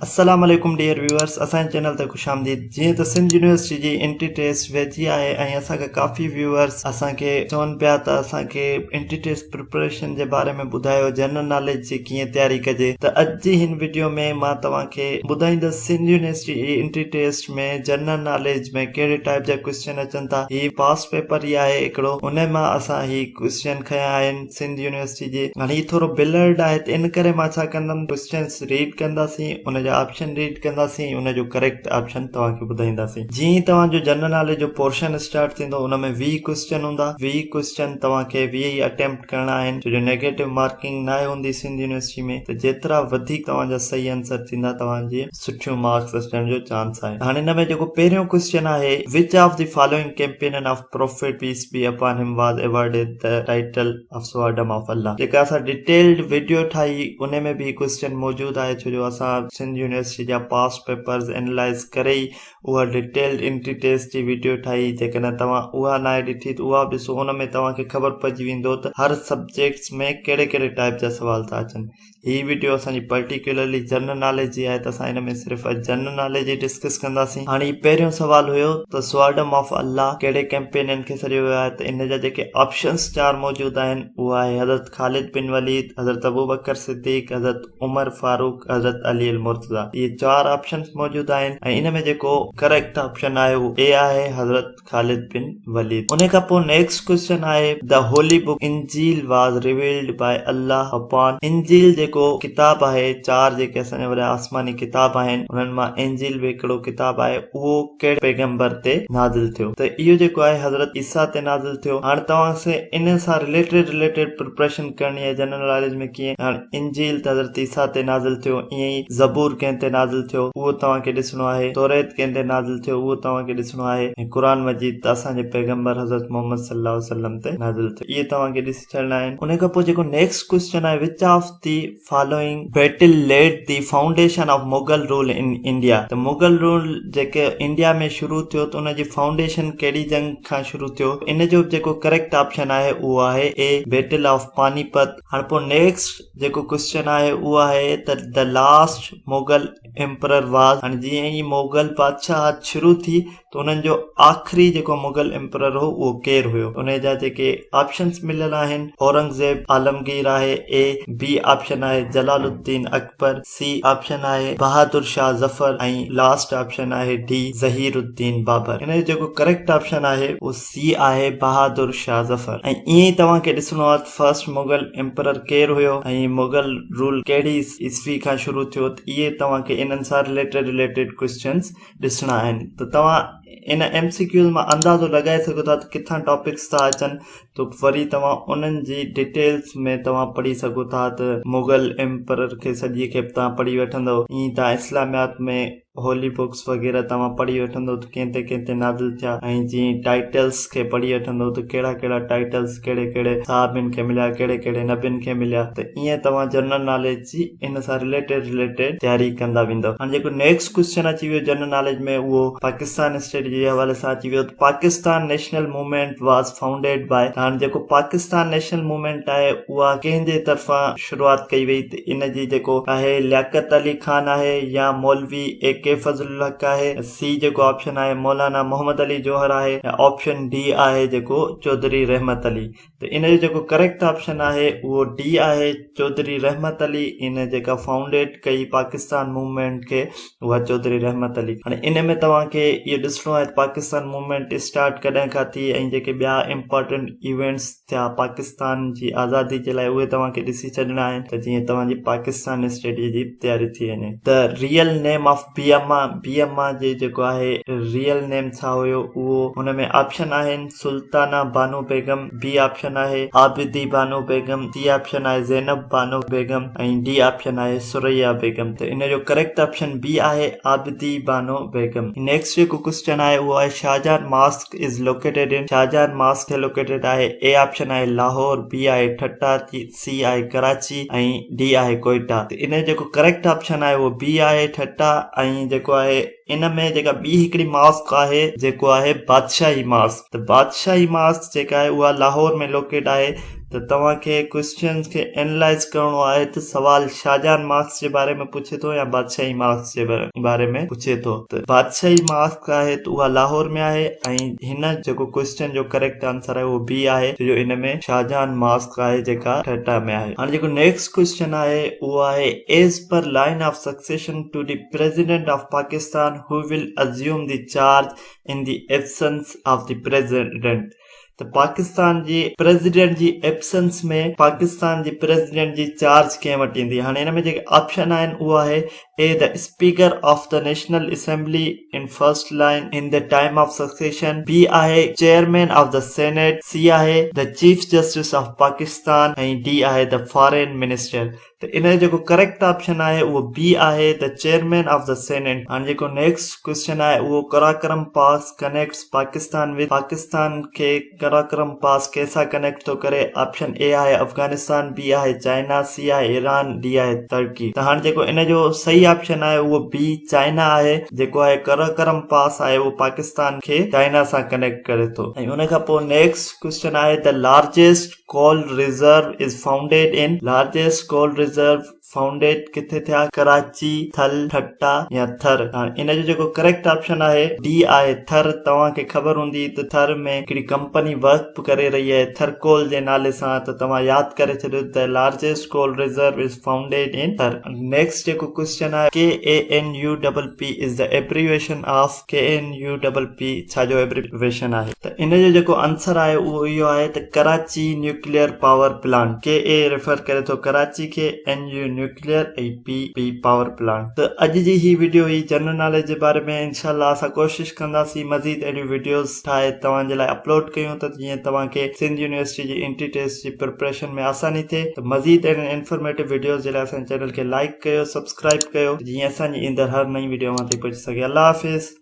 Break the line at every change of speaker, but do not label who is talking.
السلام عليڪم dear viewers اسان جي چينل تي خوش آمديد جيئن ته سنڌ يونيورسٽي جي انٽري ٽيسٽ ويجهي آهي ۽ اسان کي ڪافي ويوئرس اسان کي چون پيا ته اسان کي انٽري ٽيسٽ پريپريشن جي باري ۾ ٻڌايو جنرل ناليج جي ڪيئن تياري ڪجي ته اڄ جي هن وڊيو ۾ مان توهان کي ٻڌائيندس سنڌ يونيورسٽي جي انٽري ٽيسٽ ۾ جنرل ناليج ۾ ڪهڙي ٽائپ جا ڪوئسچن اچن ٿا هي پاس پيپر ئي آهي هڪڙو ان مان اسان هي ڪوئسچن کنيا آهن سنڌ يونيورسٽي جي هاڻي هي ٿورو بلرڊ آهي ته ان ڪري مان ڇا ڪندم ڪوئسچنس ريڊ ڪنداسين ان جا آپشن ريڊ ڪنداسين ان جو ڪريڪٽ آپشن توهان کي ٻڌائينداسين جيئن ئي توهان جو جنرل ناليج جو پورشن اسٽارٽ ٿيندو ان ۾ 20 ڪوئسچن هوندا 20 ڪوئسچن توهان کي 20 ئي اٽيمپٽ ڪرڻا آهن ڇو جو نيگيٽو مارڪنگ ناهي هوندي سنڌ يونيورسٽي ۾ ته جيترا وڌيڪ توهان جا صحيح آنسر ٿيندا توهان جي سٺيون مارڪس اچڻ جو چانس آهي هاڻي ان ۾ جيڪو پهريون ڪوئسچن آهي which of the following companion of prophet peace be upon him was awarded the title of swordman of Allah جيڪا اسان ڊيٽيلڊ ويڊيو ٺاهي ان ۾ به هي ڪوئسچن موجود آهي ڇو جو اسان سنڌ يونيورسٽي جا پاس پيپرز اينالائز ڪري ئي اها ڊيٽيلڊ انٽري ٽيسٽ جي ويڊيو ٺاهي جيڪڏهن توهان اها ناهي ڏٺي ته اها به ڏسو ان ۾ توهان کي خبر پئجي ويندو ته هر سبجيڪٽس ۾ ڪهڙي ڪهڙي ٽائپ جا سوال ٿا اچن هي وڊيو اسان جي پرٽيڪيولرلي جنرل ناليج جي آهي ته اسان هن ۾ صرف اڄ جنرل ناليج ئي ڊسڪس ڪنداسين. هاڻي هي پهريون سوال هيو ته سوارڊم آف الله ڪهڙي ڪيمپينين کي سڏيو ويو آهي ته ان جا جيڪي آپشنس چار موجود آهن اهو آهي حضرت خالد بن وليد، حضرت ابوبڪر صديق، حضرت عمر فاروق، حضرت علي المرتضيٰ. اهي چار آپشنس موجود آهن ۽ ان ۾ جيڪو ڪريڪٽ آپشن آهي اهو اي آهي حضرت خالد بن وليد. ان کان پوء نيڪسٽ ڪوئسچن آهي The Holy Book Injil was revealed by Allah upon انجيل جيڪو ڪتاب آهي چار جيڪي اسان جا وڏا آسماني ڪتاب آهن انهن مان انجيل به هڪڙو ڪتاب آهي اهو ڪهڙي پيغمبر تي نازل ٿيو ته اهو جيڪو آهي حضرت عيسيٰ تي نازل ٿيو هاڻ توهان کي ان سان رليٽيڊ رليٽيڊ پريپريشن ڪرڻي آهي جنرل ناليج ۾ ڪيئن هاڻ انجيل ته حضرت عيسيٰ تي نازل ٿيو، ائين ئي زبور ڪنهن تي نازل ٿيو، اهو توهان کي ڏسڻو آهي، توريت ڪنهن تي نازل ٿيو، اهو توهان کي ڏسڻو آهي ۽ قرآن مجيد ته اسان جي پيغمبر حضرت محمد صلي الله عليه وسلم تي نازل ٿيو. اهي توهان کي ڏسي ڇڏڻا آهن. ان کان پوء جيڪو نيڪسٽ ڪوئسچن آهي which of the following battle laid the foundation of Mughal rule in India ته مغل رول جيڪو انڊيا ۾ شروع ٿيو ته ان جي فائونڊيشن ڪهڙي جنگ کان شروع ٿيو ان جو جيڪو ڪريڪٽ آپشن آهي اهو آهي اي بيٽل آف پانيپت. هاڻ پوء نيڪسٽ جيڪو ڪوئسچن آهي اهو آهي ته the last Mughal emperor was هاڻي جيئن ئي مغل بادشاهت شروع ٿي ته انهن جو آخري جيڪو مغل ايمپرر هو اهو ڪير هيو ان جا جيڪي آپشنس مليل آهن اورنگزيب عالمگير آهي اي بي آپشن آهي جلال الدين اڪبر سي آپشن آهي بهادر شاهه ظفر ۽ لاسٽ آپشن آهي ڊي ظهير الدين بابر ان جو جيڪو ڪريڪٽ آپشن آهي اهو سي آهي بهادر شاهه ظفر ۽ ائين ئي توهان کي ڏسڻو آهي ته فرسٽ مغل ايمپرر ڪير هيو ۽ مغل رول ڪهڙي عيسوي کان شروع ٿيو ته اهي توهان کي انهن سان رليٽيڊ رليٽيڊ ڪوئسچنس ڏسڻا آهن ته توهان ان ايم سي ڪيوز مان اندازو لڳائي سگهو ٿا ته ڪٿان ٽاپڪس ٿا اچن ته وري توهان انهن جي ڊيٽيلز ۾ توهان پڙهي سگهو ٿا ته مغل ايمپرر کي سڄي کي به توهان پڙهي وٺندو ائين توهان اسلاميات ۾ هولي بڪس وغيره توهان پڙهي وٺندو ته ڪنهن تي ڪنهن تي نازل ٿيا ۽ جيئن ٽائيٽلس کي پڙهي وٺندو ته ڪهڙا ڪهڙا ٽائيٽلس ڪهڙي ڪهڙي صحابين کي مليا ڪهڙي ڪهڙي نبين کي مليا ته ائين توهان جنرل ناليج جي ان سان رليٽيڊ رليٽيڊ تياري ڪندا ويندؤ. هاڻي جيڪو نيڪسٽ ڪوئسچن اچي ويو جنرل ناليج ۾ اهو پاڪستان اسٽيٽ جي حوالي سان اچي ويو ته Pakistan national movement was founded by ته هاڻي جيڪو پاڪستان نيشنل موومينٽ آهي اها ڪنهن جي طرفان شروعات ڪئي وئي ته ان جي جيڪو آهي لياقت علي خان آهي يا مولوي اي ڪي فضل الحق آهي سي جيڪو آپشن آهي مولانا محمد علي جوهر آهي يا آپشن ڊي آهي جيڪو چوڌري رحمت علي ته ان جو جيڪو ڪريڪٽ آپشن آهي اهو ڊي آهي چوڌري رحمت علي ان جيڪا فائونڊيڊ ڪئي پاڪستان موومينٽ کي اها چوڌري رحمت علي هاڻي ان ۾ توهان کي اهو ڏسڻو آهي ته پاڪستان موومينٽ اسٽارٽ ڪڏهن کان ٿي ۽ جيڪي ٻيا امپارٽنٽ ايونٽس ٿيا پاڪستان جي آزادي جي لاء اهي توهان کي ڏسي ڇڏڻا آهن ته جيئن توهان جي پاڪستان اسٽيٽ جي تياري ٿي وڃي ته real name of Bi Amma Bi Amma جي جيڪو آهي ريئل نيم ڇا هيو اهو هن ۾ آپشن آهن سلطانه بانو بيگم، بي آپشن آهي عابدي بانو بيگم، سي آپشن آهي زينب بانو بيگم ۽ ڊي آپشن آهي ثريا بيگم ته ان جو ڪريڪٽ آپشن بي آهي عابدي بانو بيگم. نيڪسٽ جيڪو ڪوئسچن آهي اهو آهي Shahjahan mosque is located in Shahjahan mosque ڪٿي لوڪيٽيڊ آهي اي آپشن آهي لاهور، بي آهي ٺٽا، سي آهي ڪراچي ۽ ڊي آهي ڪوئيٽا ته ان جو جيڪو ڪريڪٽ آپشن آهي اهو بي آهي ٺٽا ۽ جيڪو آهي. ان ۾ جيڪا ٻي هڪڙي ماسڪ آهي جيڪو آهي بادشاهي ماسڪ ته بادشاهي ماسڪ جيڪا آهي اها لاهور ۾ لوڪيٽ آهي ته توهان کي ڪوئسچنز کي اينلائز ڪرڻو آهي ته سوال شاهجهان ماسڪ جي باري ۾ پڇي ٿو يا بادشاهي ماسڪ جي باري ۾ پڇي ٿو ته بادشاهي ماسڪ آهي ته اها لاهور ۾ آهي ۽ هن جيڪو ڪوئسچن جو ڪريڪٽ آنسر آهي اهو بي آهي ڇو جو ان ۾ شاهجهان ماسڪ آهي جيڪا ٺٽا ۾ آهي. هاڻي جيڪو نيڪسٽ ڪوئسچن آهي اهو آهي as per line of succession to the president of Pakistan who will assume the charge in the absence of the president ته پاڪستان جي پريزيڊنٽ جي ايبسنس ۾ پاڪستان جي پريزيڊنٽ جي چارج ڪنهن وٽ ايندي هاڻي ان ۾ جيڪي آپشن آهن اهو آهي A the speaker of the national assembly in first line in the time of succession B آهي chairman of the senate C آهي the chief justice of Pakistan ۽ D آهي the foreign minister ته ان جو جيڪو correct option آهي اهو بي آهي The Chairman of the Senate. هاڻي جيڪو نيڪسٽ ڪوئسچن آهي اهو Karakoram pass connects Pakistan with Pakistan کي قراقرم پاس ڪنهن سان ڪنيڪٽ ٿو ڪري آپشن اي آهي افغانستان بي آهي چائنا سي آهي ايران ڊي آهي ترڪي ته هاڻي جيڪو ان جو صحيح آپشن آهي اهو بي چائنا آهي جيڪو آهي قراقرم پاس آهي اهو پاڪستان کي چائنا سان ڪنيڪٽ ڪري ٿو ۽ ان کان پوء نيڪسٽ ڪوئسچن آهي The largest coal reserve is founded in largest coal reserve founded ڪٿي ٿيا ڪراچي ٿل ٺٽا يا ٿر هاڻي ان جو جيڪو ڪريڪٽ آپشن آهي ڊي آهي ٿر توهان کي خبر هوندي ته ٿر ۾ هڪڙي ڪمپني ورڪ به ڪري رهي آهي ٿر ڪول جي نالي سان ته توهان ياد ڪري ڇڏيو ته largest coal reserve is founded in Thar next جيڪو ڪوئسچن آهي K A N U double P is the abbreviation of K N U double P ڇا جو ايبريويشن آهي؟ ته ان جو جيڪو آنسر آهي اهو اهو آهي ته Karachi nuclear power plant K A refer ڪري ٿو ڪراچي کي N U nuclear ۽ P P power plant ته اڄ جي هي وڊيو هئي جنرل ناليج جي باري ۾ انشاء الله اسان ڪوشش ڪنداسين مزيد اهڙيون وڊيوز ٺاهي توهان جي لاء اپلوڊ ڪيون ته جيئن توهان کي سنڌ يونيورسٽي جي انٽري ٽيسٽ جي پرپريشن ۾ آساني ٿئي ته مزيد اهڙين انفارميٽو وڊيوز جي لاء اسان جي چينل کي لائيڪ ڪيو سبسڪرائيب ڪيو جيئن اسان جي ايندڙ هر نئين وڊيو اوهان تائين پهچي سگهي الله حافظ.